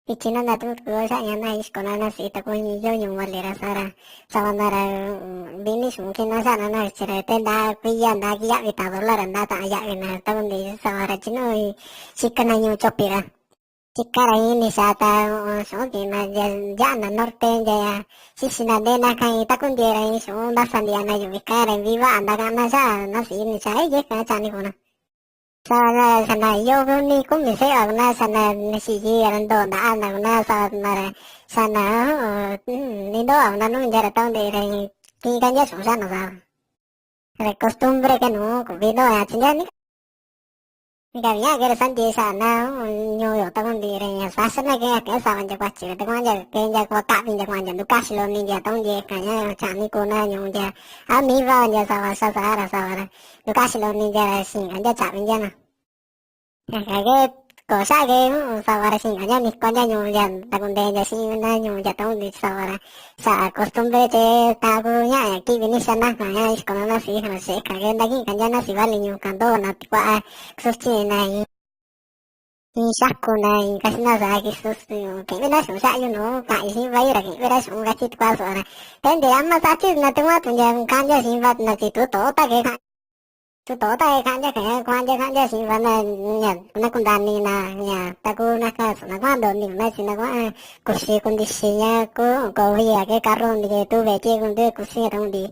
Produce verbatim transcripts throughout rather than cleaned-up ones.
Ichi na nda tu ku sa ña na ixko na na si ta ku ñi yo ñu wali ra sa ra. Sa wa na ra bini su ki na sa na na chi ra te nda ku ya nda ki ya vi ta do la ra nda ta ya vi na ta ku ndi sa wa ra chi no i si ka na ñu chopi ra. Chi ka ra i ni sa ta su ki na ya ya na norte ya ya. Si si na de na ka i ta ku ndi ra i su nda sa ndi ya na yu vi ka ra vi va nda ka na sa na si ni sa i ye ka cha ni ku na. Sa na sa na yo ku ni ku mi se a na sa na ni si yi a ndo na a na na sa na re sa na ni do a na nu ya ra ta de re ki ka ya su sa na sa re costumbre ke nu ku vi do ya chi ya ni ni ka ya ke re san di sa na ñu yo ta ku di re ya sa sa na ke ya ke sa van ya kwa chi re ta ku ya ke ya kwa ka vi ya kwa ya du ka si lo ni ya ta ye ka ya cha ni ku na ñu ya a mi va ya sa va sa sa ra sa va re du ka si lo ni ya ra si ka ya cha vi ya na. Ka ke ko sa ke sa va ra si ka ya mi ko ya ñu ya ta ku de ya si na ñu ya ta di sa va ra sa costumbre che ta ku ya ki vi ni sa na ka ya is ko na si ha se ka ke nda ki ka ya na si va li ñu ka do na ti kwa a su chi na i i sa ku na i ka si na sa ki su su ke vi na su sa yu no ka i si va i ra ke vi ra su ka chi ti kwa so ra. Ten de a ma sa chi na ti wa tu ya ka ya si va na chi tu to ta ke ka. Su to ta e khan ja khan khan ja khan ja si va na nya na kun dan ni na nya ta ku na ka su na kwan do ni na si na kwan ku si kun di si nya ku ko wi ya ke ka ron di ke tu ve ke kun de ku si rong di.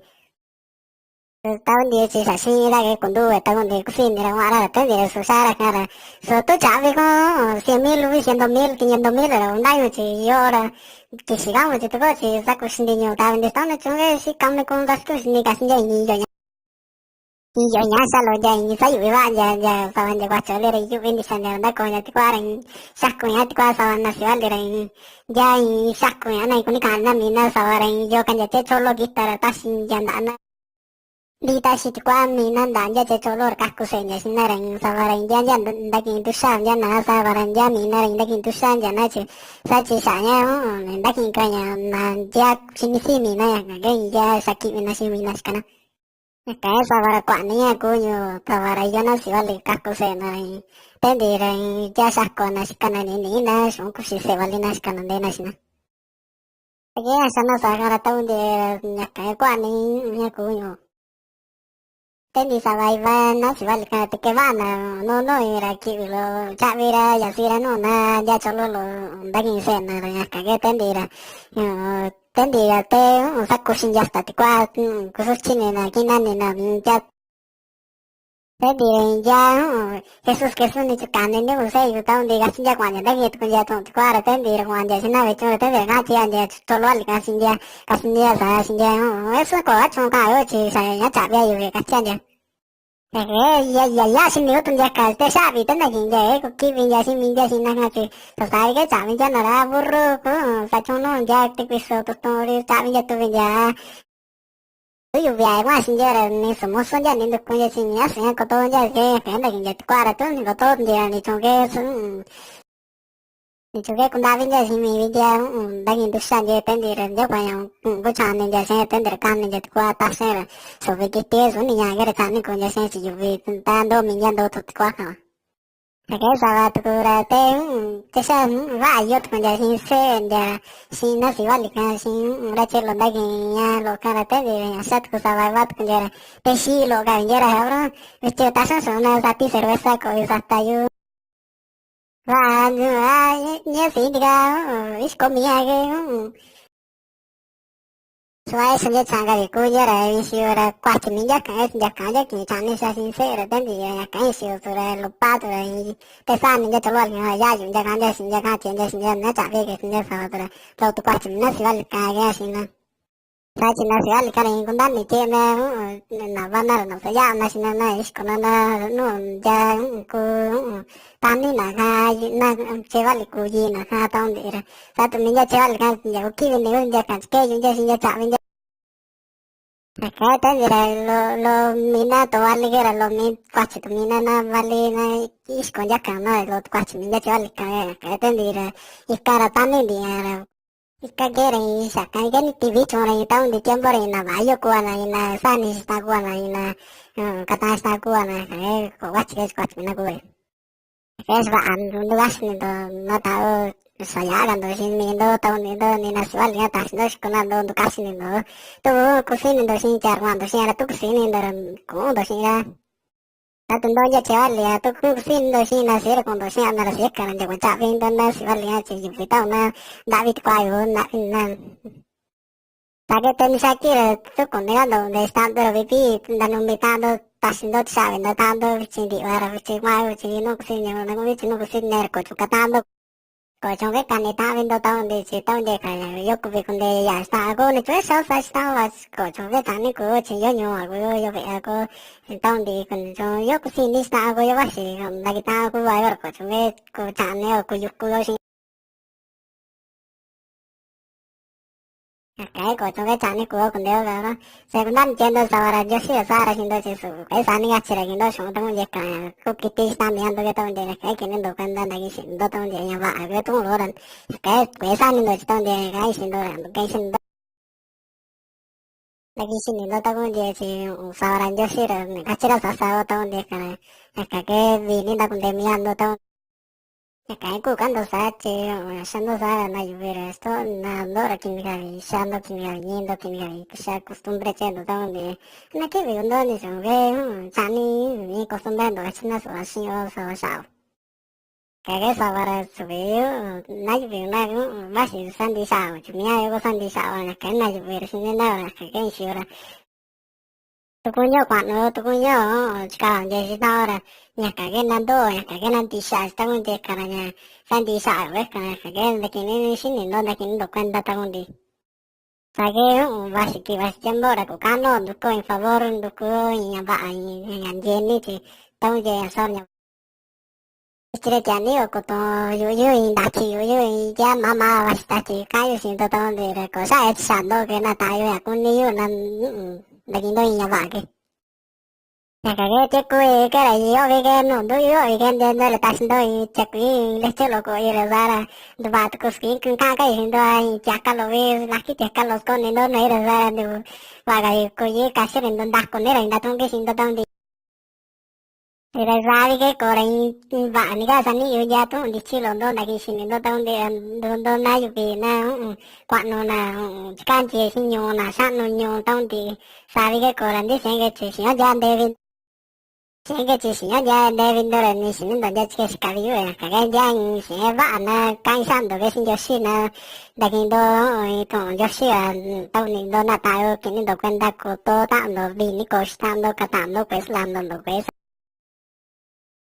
Ta un di si sa si ra ke kun du ve ta kun de ku si ni ra wa ra ta de su sa ra ka ra. Su tu cha ve ko cien mil vi ciento mil quinientos mil ra un dai si yo ra ki si ga mo si tu ko si sa ku si ni nyo ta un di ta na chung ve si kam ne kun da ku si ni ka si ya ni yo nya. Iyo nya sa lo ya i sa yu va ya ya sa van ya kwa chole re yu vin di sa ya nda ko ya ti kwa re sa ko ya ti kwa sa van na si van de re ya i sa ko ya na i ku ni ka na mi na sa va re yo kan ya che cholo guitarra ta sin ya nda na di ta si ti kwa mi na nda ya che cholo ka ku se ya sin na re sa va re ya ya nda ki tu sa ya na sa va re ya mi na re nda ki tu sa ya na che sa che sa ya nda ki ka ya na ya si mi si mi na ya ka ya sa ki mi na si mi na si ka na. Ka e sa va ra kua ni a ku ñu ta va ra yo na si va li ka ku se na i. Te ndi ra i ya sa ko na si ka na ni ni na su ku si se va li na si ka na de na si na. Ke a sa na sa ka ra ta un de ña ka e kua ni ña ku ñu. Te ndi sa va i va na si va li ka te ke va na no no i ra ki vi lo cha vi ra ya si ra no na ya cho lo lo nda ki se na ra ña ka ke te ndi ra. Te ndi ra te sa ku si ya sta ti kua ku su chi ni na ki na ni na ya. Te ndi ya Jesús ke su ni chu ka ne ne u se yu ta un di ga sin ya kwa nya da ngi tu ya tu kwa ra te ndi ra kwa ya sin na ve chu te ve ga chi ya ya to lo li ga sin ya ga sin ya sa sin ya u eso ko a chu ka yo chi sa ya cha bia yu ve ga cha ya. Te ge ya ya ya sin ni u tu ya ka te sa vi te na gi ya e ko ki vi ya sin mi ya sin na ga chi sa sa ge cha vi ya na ra bu ru ku sa chu no ya te pi so to to ri cha vi ya tu vi ya. Yu via e wa sin je ra ni su mo son ja ni ndu kun je sin ya sin ko to ja je ke nda kin je kwa ra tu ni ko to je ni chung ke sun. Ni chung ke kun da vin je sin mi vin je da kin du san je ten di ra je kwa yang ku cha ni je sin ten de kan ni je kwa ta se ra. So ve ke te su ni ya ge ra ta ni kun je sin si yu vi ta do mi ya do tu kwa ka. Ke sa va tu ra te te sa va yo tu ja sin se ja sin na si va li ka sin ra che lo da kin ya lo ka ra te de ya sa tu sa va va tu ja te si lo ka ya ra ha ro. Este ta sa so na sa ti cerveza ko sa ta yu. Va va ni si diga is ko mi a ge. Suai sanje tsanga ri ku ya ra isi ora kwa chi mi ya ka ya ka ya ki cha ni sa sin se ra ten di ya ka isi ora lo pa tu ra i te sa mi ya to lo ya ya yu ya ka ya sin ya ka chi ya sin ya na cha ve ke sin ya sa tu ra lo tu kwa chi mi na si va li ka ya sin na. Sa chi na si va li ka ri ku nda ni che na na va na na sa ya na sin na na is ko na na no ya ku ta ni na ka na che va li ku yi na ka ta un di ra. Sa tu mi ya che va li ka ya ku ki ni ya ka ke yu ya sin ya cha ve ya. Ka te di ra lo lo mi na to va li ke ra lo mi kwa chi tu mi na na va li na is ko ya ka na lo kwa chi mi ya che va li ka ka te di ra i ka ra ta ni di ra. I ka ke ra i sa ka ke ni ti vi chu ra i ta un di tiempo ra i na va yo ku na i na sa ni sta ku na i na ka ta sta ku na ka ko wa chi ke kwa chi mi na ku. Es va an du vas ni do no ta o Sa ya ka ndo xi ni ndo tau ni ndo ni na si va li ya ta xi ndo xi ku na ndo ndo ka xi ni ndo. Tu ku si ni ndo xi cha rua ndo xi ra tu ku si ni ndo ra ku ndo xi ra. Ta tu ndo ya che va li ya tu ku si ni ndo xi na si ra ku ndo xi na ra si ka ra ya ku cha vi ndo na si va li ya che yu vi tau na da vi kua yu na vi na. Ta ke te ni sa ki ra tu ku ni ga ndo de sta ndo ra vi pi nda nu mi ta ndo ta xi ndo cha vi ndo ta ndo vi chi di va ra vi chi ma vi chi nu ku si ni na ku vi chi nu ku si ni ra ko chu ka ta ndo. Ko chong ve ka ni ta ve ndo tau ndi chi tau ndi ka ya yo ku ve ku ndi ya sta ko ni chue sao sa sta wa ko chong ve ta ni ku chi yo nyu wa ku yo yo ve a ko tau ndi ku ni chong yo ku si ni sta ko yo wa si na ki ta ku wa yo ko chong ve ku cha ni ku yu ku yo si. Ka ko chong ve cha ni ku ku ndi ga ra. Se ku nan chen do sa wa ra yo si sa ra sin do chi su. Ka sa ni ga chi ra kin do shong tau ndi ka ya ku ki ti sta mi an do ke tau ndi ka ke ni do kan da na ki sin do tau ndi ya wa a ke tu lo ran. Ka ku sa ni do chi tau ndi ka sin do ran ka sin do. Na ki sin do tau ndi chi sa wa ra yo si ra ni ka chi ra sa sa tau ndi ka. Ka ke vi ni da ku ndi mi an do tau. Ka ku kan do sa chi sa do sa ra na yu ve ra sto na do ra kin ga vi sa do kin ga vi ni do kin ga vi sa costumbre che do tau ndi. Na ke vi do ni so ve cha ni ni costumbre do chi na so si o so sa. Ka ke sa wa ra su ve na yu ve na va si san di sa chu mi ya ko san di sa wa na ka na yu ve ra si na ra ka ke si ra. Tu ku nyo kwa no tu ku nyo chi ka je si ta ra. Nya ka ke na do nya ka ke na di sa ta ku je ka ra nya san di sa ve ka ra ka ke na ki ni si ni do na ki ni do kan da ta ku di. Sa ke va si ki va si chen bo ra ku ka no du ko en favor du ko en ya ba ai nya je ni chi ta ku je ya so nya. Chire cha ni o ko to yu yu in da chi yu yu in ya ma ma wa sta chi ka yu sin to to de re ko sa e sa do ke na ta yu ya ku ni yu na da kin do in ya ba ke. Na ka ke che ku e ke ra yo ke ke no do yo ke de de ta sin do in che ku in le che lo ko i re za ra. Du ba ku skin kun ka ka in do in cha ka lo ve la ki che ka lo ko ni do no i re za ra du. Ba ga ko ye ka se ren do da ko ne ra in da tong ke sin do tong di. Ira zavi ke kora in ba ni ga sani yu ja tu di chi lo do da ki sini do tong di do do na yu pi na kwa no na kan chi si nyo na sa no nyo tong di savi ke kora di sen ke chi si ja de vi sen ke chi si ja de vi do re ni sini do ja chi ke si ka vi yu ka ke ja in si ba na kan san do ke sin jo si na da ki do i tong jo si a tong ni do na ta yo ki ni do kuen da ko to ta do vi ni ko si ta do ka ta do ke slam do do ke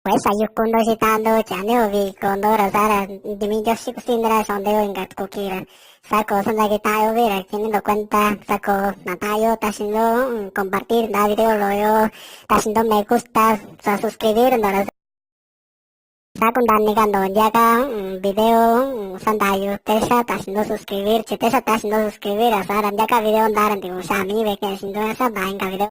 Pues ayukundo sitando chane ovi kondo razara dimi yo si kusindra sondeo ingat kukira. Sako sanda kita ovi ra kini do cuenta sako natayo tasindo compartir da video loyo tasindo me gusta sa suscribir no razara. Sako ndani kando yaka video sandayo tesa tasindo suscribir chitesa tasindo suscribir azara yaka video ndaran digo sami ve que sindo esa da inga video.